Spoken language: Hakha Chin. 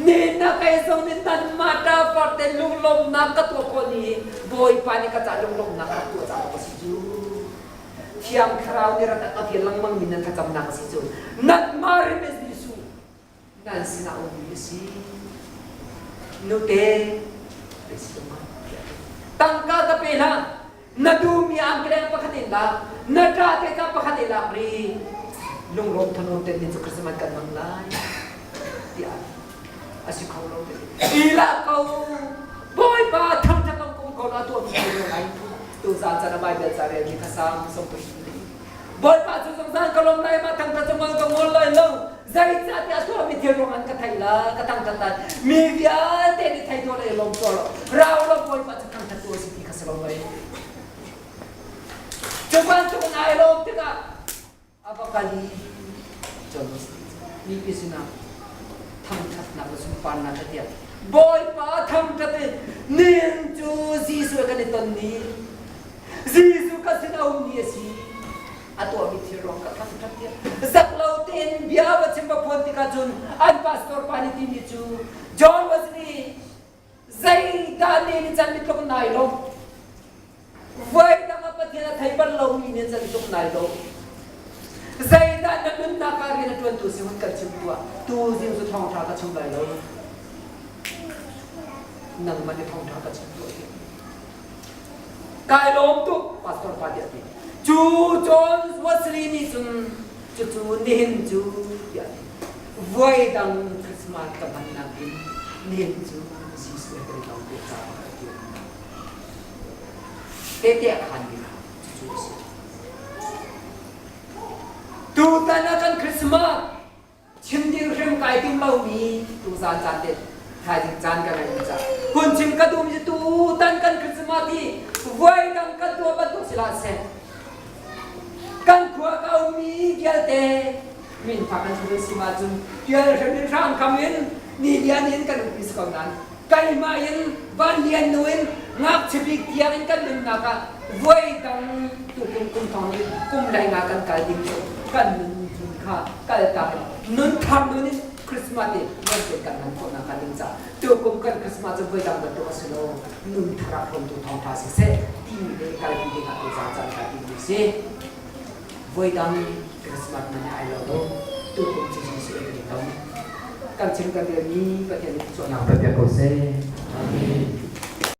Ni na kei zong nih nanmah ṭa farte lunglawmhnak ka tuah khawh ni hi Bawipa nih ka ca lunglawmhnak a rak tuah caah ka si cu. Thiang Thlarau nih rak ka fial lengmang mi nan thlacamnak a si cu. Nanmah rim in Jesuh nan sinah ummi a si. Nute, tangka ka pe hlah. Na duhmi angkleng pakhat in lak, na ṭa te ca pakhat in lak ri. Lunglawm thanuam ten cu Christmas kan hmang lai. Tiah a si kho lo te. I lak ko. Bawipa thangṭhat ong kum ko na tuah mi ko lai. Tu zan chan a Bible ca rel mi kha sang som Bawipa cu zungzal ka lawm lai ma thangṭhat cu ngol ka ngol lai lo. Zeicahtiah tuahmi thil ruang an ka theih la, ka thangṭhat lai. Mi vialte nih thei tuah le lawm tuah lo. Rau lo Bawipa cu thangṭhat tu a si ti kha si lo mei. Cu bantuk in ai lawm tikah a va kal i mipi sinah thangṭhatnak le sunparnak a tiah Bawipa thangṭhat i nin cu Jesuh kan i ton ni Jesuh ka sin a ummi a si. A tuahmi thil ruang ka thangṭhat tiah zak lo tein bia va chim va phuan tikah cun an pastor pa nih timi cu John Wesley zeidah ne ni can mi tluk nai lo voi dang ah Pathian a thei bal lomi nih can tluk nai lo zeidah na nunnak ah rian a ṭuantu si hun kan chim tuah tu zing cu thawngṭha ka chim lai lo nangmah nih thawngṭha ka chim tuah Kai lawm tuk, pastor pa tiah a ti. Cu John Wesley nih cun cucu nihin cu tiah a ti. Voi dang Christmas ka hmannak in nihin cu Jesuh he kan i tong tiah ca pakhat a ṭial. Tehte a khanmi kha cucu a si. Tutan ah kan Christmas Chim ding hrim kai tim lomi tuzaan caan te thaizing caan ka ngeih ca hun chim ka duhmi cu tutan kan Christmas hi voi dang kan tuah bantuk si hlah seh kan khua ka ummi vialte min fak an si si ma cun tial hrim in hram kham in ni lian in kan umpi si ko nain keimah in van lian nu in ngakchia bik tiang in kan nunnak ah voi dang tukum kum thong in kum lei nga kan kal ding cu kan nun phun kha kal tak in nun thar nun in Christmas i nan te kan hman khawhnak hnga ding caah tukum kan Christmas cu voi dang bantuk a si lo nun thar ah hrawmtu thawngṭha siseh timi le kalpi ding ah tuzaan caan kai ding si voi dang Christmas man ai lo lo tukum cu Jesuh in kan i tong kan chim kan relmi Pathian nih chuahnak kan pek ko seh. Amen.